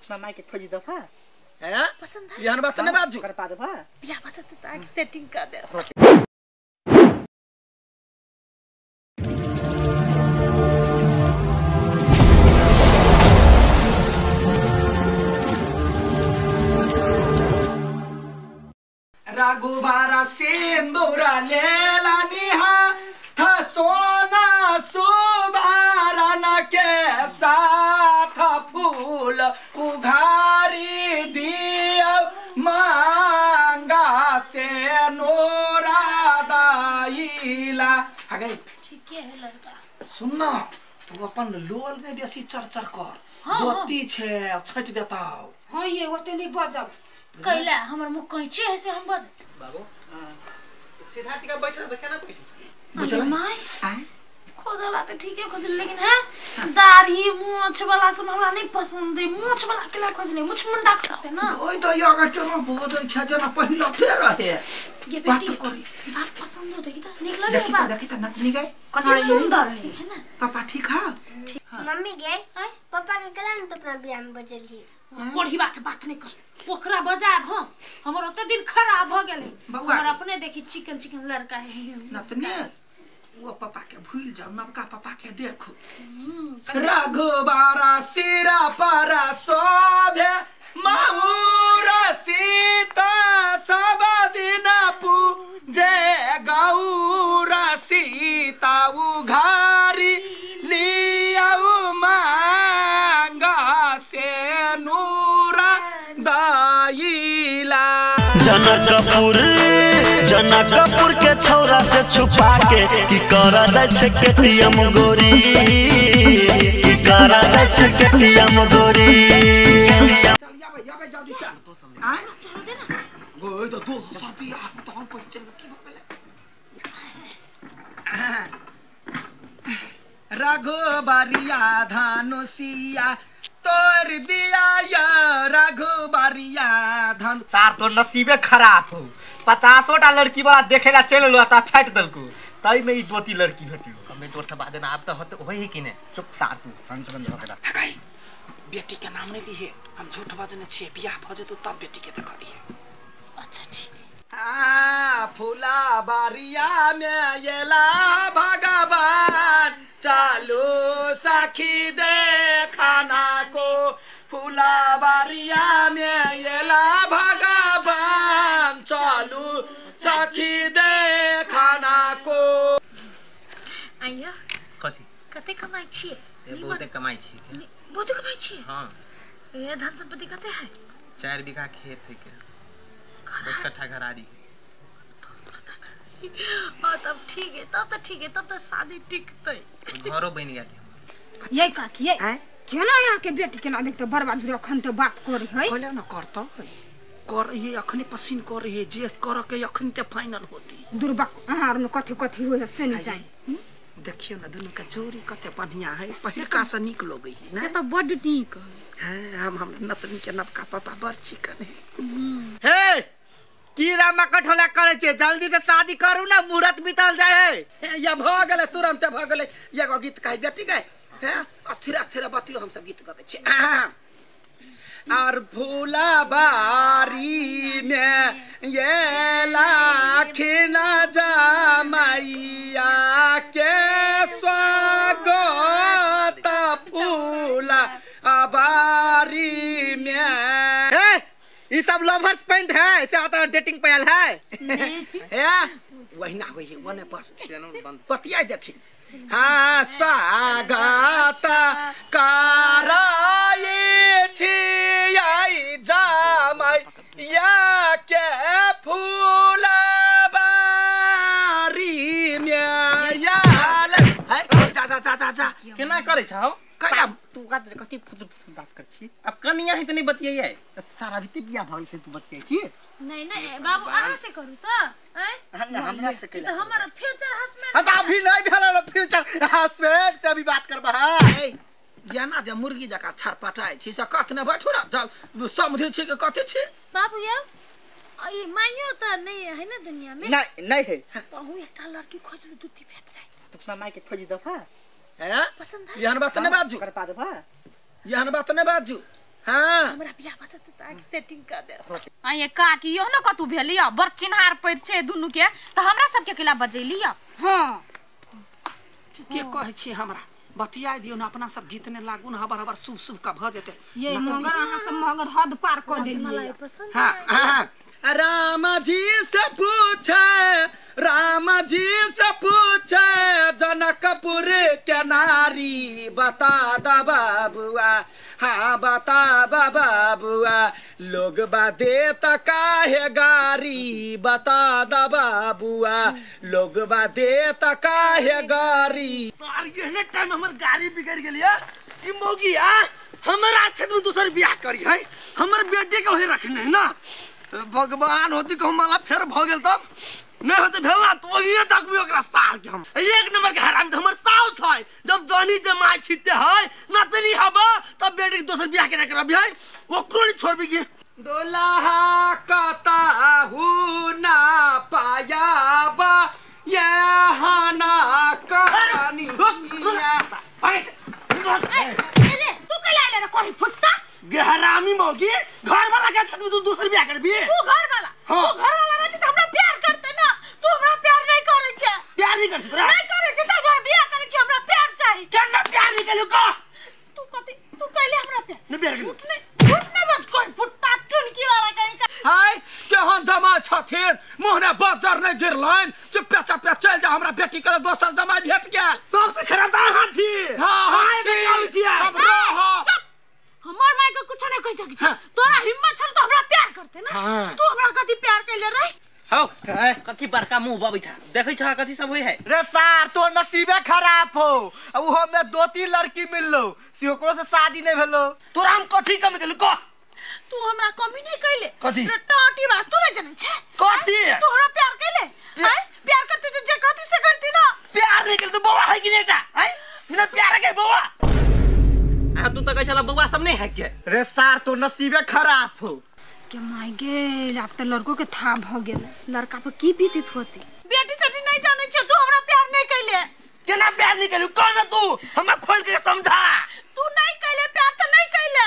अपना माई के खोजी दफा हैं पसंद है यहन बात नहीं बाजू कर पा दफा बियाह पसंद त आके सेटिंग कर दे। रघुबारा सिंदूरा लेला निहा था सोना सुबारन के साथ फूल उघारी दिया मांगा से नोरा दाइला। आ गई ठीक है लड़का सुन ना तू अपन लोल ने बेसी चर-चर कर दोती छे छट देता। हां ये ओते नहीं बजब कैला हमर मुंह कैचे है से हम बज बाबू सीधा टिका बैठल त केना बैठै छी बुझल माय खोजला त ठीक है खोजले लेकिन है दाढ़ी मोछ वाला सब हमरा नहीं पसंद है। मोछ वाला केला खोजले मोछ मुंडा खोजते ना ओइ त यागा चना बजै छ जना पहिलो थे रहे ये बात बेटी करी बात पसंद हो देखी त निक लगे देखी त देखी त नतनी गए कते सुंदर है ना पापा ठीक है। मम्मी गए पापा के कला न तो अपना बियाह में बजली कोढ़ीबा के बात नहीं कर ओकरा बजाब हम हमर ओते दिन खराब भ गेलै हमर अपने देखी चिकन चिकन लड़का है नतनी वो पापा के भूल जाओ नबका पापा के देखो। रघुबारा सिरा पारा शोभे माउरा सीता सब दिन पूजे गौरा सीता उघारी लियाऊ मांगा से नूरा दाइला। जनकपुर जनकपुर के छौरा से छुपा के की करा जाय छै केटीएम गोरी की करा जाय छै केटीएम गोरी। चल याबे याबे जल्दी से आ गोई तो 2000 रुपया तो हम पैसे की भकले। रघुबरिया धनुषिया तोर दिया या रघुबरिया धन सार तो नसीबे खराब हो 50 टा लड़की वाला देखेला चल लो त छाट दलको तई में ई दोती लड़की भेटियो कमे तोर से बात ना आप त होते होई ही कि ने चुप सार तू संचलन झगड़ा हकाई बेटी के नाम नहीं लिए हम झूठ बजने छिए बियाह भ जेतो तब बेटी के देखा दिए। अच्छा ठीक है। आ फूला बारिया में येला भगवान चालू सखी देखाना को फूला बारिया में येला भगवान चालू सखी देखाना को। आइया कथी कते कमाई छिए? बहुते कमाई छी। बहुते कमाई छिए? हां। ए धन संपत्ति कते है? 4 बीघा खेत है के 10 कट्ठा घरारी। हां तब ठीक है तब तो ठीक है तब तो शादी टिकतै घरो बन गेल। ये काकी ये केना यहाँ के बेटी केना देखते बर्बाद अखन तो बात करे है कहले ना करतौ कर ये अखने पसीन कर रही जे कर के अखन ते फाइनल होती दुर्बक अहाँ आर कथि कथि होय से नहीं जान। देखियो ना दुनु के जोड़ी कते बढ़िया है पहिलका से नीक लगै है से त बड नीक है। हम नतनी के नबका पापा बड़ चिकन है। हे कीड़ा मकठोला करे छे जल्दी से शादी करू ना मुहूर्त बीतल जाए है। या भ गेलै तुरंत भ गेलै एगो गीत कहि बेटी गए हैं अस्थिर अस्थिर बतियो हम सब गीत गबै छी। और फूला बारी में ये लाखिना जमाइया के स्वागत फूला बारी में। ये सब लवर्स पेंट है इसे आता डेटिंग पे आयल है। हे वही ना होई वने बस पतिया देथिन। हाँ स्वागत कराई छियै जमाइया के फूलबारी में आयल है। जा जा जा जा जा केना करै छौ कैला तू कथि फुदुर फुदुर बात कर छी अब कनिया ही त नहीं बतियै सारा भी बियाह भइल से तू बतियै छी। नहीं नहीं बाबू अहाँ से करू त हैं हमरा से त हमर फ्यूचर हस्बैंड हां त अभी नहीं भेल फ्यूचर हस्बैंड से अभी बात करबा। ए याना जे मुर्गी जका छरपटाय छी से कथ ने बैठू ना समझै छी के कथि छी बाबू या ई माइयो त नहीं है ना दुनिया में। नहीं नहीं है अहू एकटा लड़की खोजलु दूती भेट जाय त अपना माई के खोजी दफा हैं पसंद है यहन बात नहीं बाजू कर पा दफा यहन बात नहीं बाजू। हां हमरा बियाह भ जेतै त आके सेटिंग कर दे। आ ये काकी यो न कतू भेलिया बड़ चिन्हार पैर छै दुनु के त हमरा सब के केला बजैलिया। हां के कहै छी हमरा बतिया दियो न अपना सब गीत ने लागू न हबर हबर शुभ शुभ का भ जेतै। ये मगर अहाँ सब मगर हद पार क देलियै। हां हां राम जी से पूछे, राम जी से पूछे जनकपुर के नारी बता दा बाबुआ, हाँ बता बाबुआ लोग बादे त काहे गारी बता दा बाबुआ लोग बादे त काहे गारी। सर एहने टाइम हमर गाड़ी बिगड़ गेलिया ई मौगी आ हमरा क्षेत्र में दोसर बियाह करी है हमर बेटे के ओहे रखने है ना। भगवान होती को हमारा फेर भ गेल तब नहीं होते भेला तो ओहिए तकबी ओकरा सार के हम एक नंबर के हरामी त हमर साउस है जब जनी जमाई छिते है नतनी हबा तब बेटी के दोसर बियाह केना करबी है ओकरो नहीं छोड़बी के। दुल्हा कताहू ना पाया बा ये हाना कहानी। अरे तू कैला आइले रे कोई फुट्टा हरामी मौगी घर वाला के छत में तू दूसर बियाह करबी। तू घर वाला हां तू घर वाला रहती त हमरा प्यार करते ना तू हमरा प्यार नहीं करै छे। प्यार नहीं कर तोरा नहीं करै छे त घर बियाह करै छे हमरा प्यार चाही। केना प्यार नहीं कलु का तू कथि तू कैले हमरा प्यार नहीं प्यार झूठ नहीं बज कोई फुट्टा चुनकी वाला कहीं का। हाय केहन जमा छथिन मुहने बजर नहीं गिरलनि चुपे चुपे चल जा हमरा बेटी के दोसर जमाई भेट गेल। सबसे खराब त अहाँ छी। हां हां छी हम रह हमर माय के कुछो नहीं कह सकै छै। तोरा हिम्मत छल त हमरा प्यार करते ना तू हमरा कथि प्यार कैले रे। हौ कथि बड़का मुंह बबै छ देखै छ कथि सब होय है। रे सार तोर नसीबे खराब हो आ उहो में दो तीन लड़की मिललो से ओकरो से शादी नहीं भेलो। तोरा हम कथि कमी गेलु कह तू हमरा कमी नहीं कैले कथि रे टाटी बात तू नहीं जानै छै कथि तू हमरा प्यार कैले हैं प्यार करते तो जे कथि से करती ना प्यार नहीं कैले तो बौआ है कि नेटा हैं बिना प्यार के बौआ आ तू त कहै छला बौआ सब नहीं है के। रे सार तो नसीबे खराब हो के my गेल आब त लड़को के था भ गेल लड़का पर की बीतित होती। बेटी बेटी नहीं जानै छै तू हमरा प्यार नहीं कैले। केना प्यार नहीं कैलु कह ना तू हमरा खोल के समझा तू नहीं कैले प्यार त नहीं कैले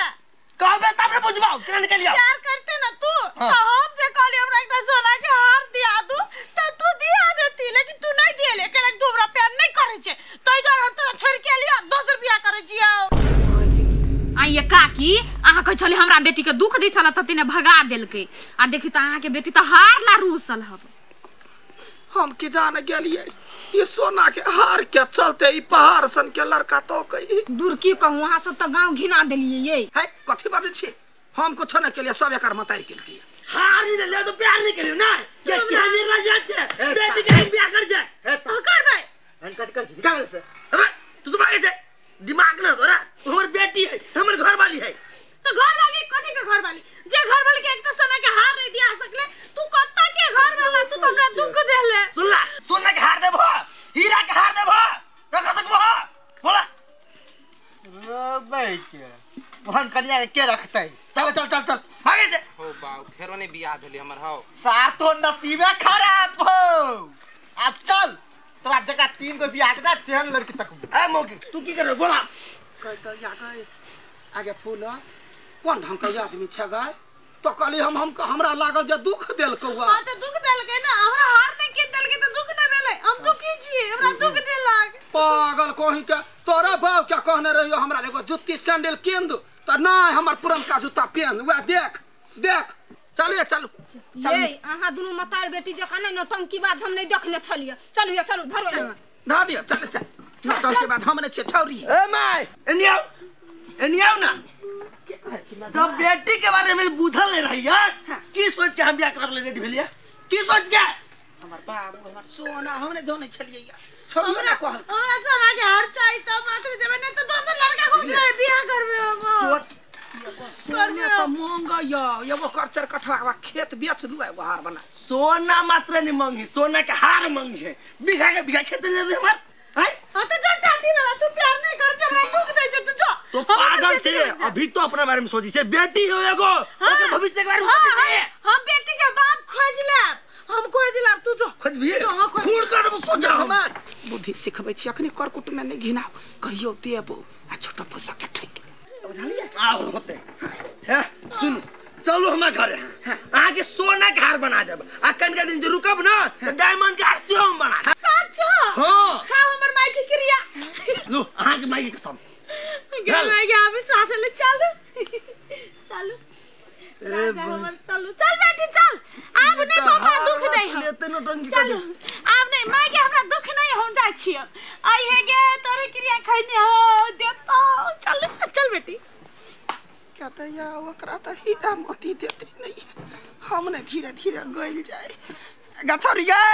कहबे तब ने बुझबाउ केना नहीं कैलिया प्यार करते ना तू त हम जे कहली हमरा एकटा सोना के हार दिया दू त तू दिया देती लेकिन तू नहीं दिएले केला तू हमरा प्यार नहीं करै छै तै दुआरे हम तोरा छोड़ के एलियो दोसर बियाह करै छियौ। आ ये काकी अहाँ कहै छली हमरा बेटी के दुख दै छल त तेने भगा देलकै आ देखी त अहाँ के बेटी त हार ला रूसल हब। हम की जाने गेलियै ये सोना के हार के चलते ई पहाड़ सन के लड़का तो कही दूर की कहूं अहाँ सब त गांव घिना देलियै ये। है कथि बाजै छी हम कुछो नहीं केलियै सब एकर मतारी केलकै। हार नहीं देलियै तो प्यार नहीं केलियो ना ये क्या निर्लज छै बेटी के हम बियाह कर छै करबै कट कर निकाल से अबे तू सब आगे से दिमाग ना तोरा हमर बेटी है हमर घर वाली है तो घर वाली कथि के घर वाली जे घर वाली के एकटा सोना के हार नहीं दिया सकले तू कत्ता के घर वाला तू त हमरा दुख देले। सुन ला सोना के हार देबो हीरा के हार देबो रख सकबो बोला रे के वहन कन्या के रखतै चल चल चल चल भागे से। हो बाऊ फेरो ने बियाह भेली हमर। हौ सार तो नसीबे खराब हो अब चल तोरा जगह तीन गो बियाह के तेहन लड़की तक। ए मौगी तू की कर बोला कह त या गए आगे फूल कोन ढंग के आदमी छै गए तो कहली हम हमरा लागल जे दुख देलकौ। हां त दुख देलकै ना हमरा हार नहीं के देलकै त दुख न भेलै हम दुखी छी हमरा दुख देलक। पागल कोही के तोरा बाप क्या कहने रहियो हमरा एगो जुत्ती सैंडल किन दू त नै हमर पुरनका जुत्ता पेन वएह देख देख चलिए चलू ये अहाँ दुनू मतार बेटी जकाँ नै नौटंकी बाज हम नहीं देखने छलियै। चलू ये चलू धरो ना धा दियो चल चल नौटंकी बाज हम नै छियै छौरी। ए my एनी आओ ना के कहै छी जब बेटी के बारे में बुझल नहीं रही यार की सोच के हम बियाह करब ले रेडी भेलिया की सोच के हमर बाबू हमर सोना हम नै जानै छलियै छोड़ियो ना कहल हमरा सोना के हार चाही त मात्र जेबै नै त दोसर लड़का खोजबै बियाह करबै हम। सोना त महंगा य एगो करचर कठवा खेत बेच दू एगो हार बना। सोना मात्र नहीं मंगी सोना के हार मंगी है बीघा के बीघा खेत ले दे हमर हैं। हां त जो टाटी वाला तू प्यार नहीं कर हमरा दुख दै छै तू जो तो पागल छे अभी तो अपना बारे में सोची छे बेटी हो एगो ओकर भविष्य के बारे में सोची छे। हम बेटी के बाप खोज लेब हम खोज लेब तू जो खोजबी खून कर देबो सोच हमर बुद्धि सिखबै छी अखनी करकुट में नहीं घिनाउ कहियो देबो आ छोटा फुसा के ठीक। बुझलियै आब होते हे सुन चलू हमरा घर अहाँ के सोना के हार बना देब आ कनिका दिन जे रुकब ना त डायमंड के हार सेहो हम बना देब। सच हाँ। खा हमर माई के क्रिया लू अहाँ के माई के कसम गे माई के आप विश्वास ले चल चलू राजा हमर चलू चल बेटी चल आब नहीं पापा दुख दे लेते नौटंकी कर चलू आब नहीं माई के हमरा दुख नहीं हम जाइ छियो आई हे गे तोरे क्रिया खैने हो देतो चल चल बेटी क्या तो या ओकरा तो हीरा मोती देते नहीं हमने धीरे धीरे गइल जाए गछौरी गए।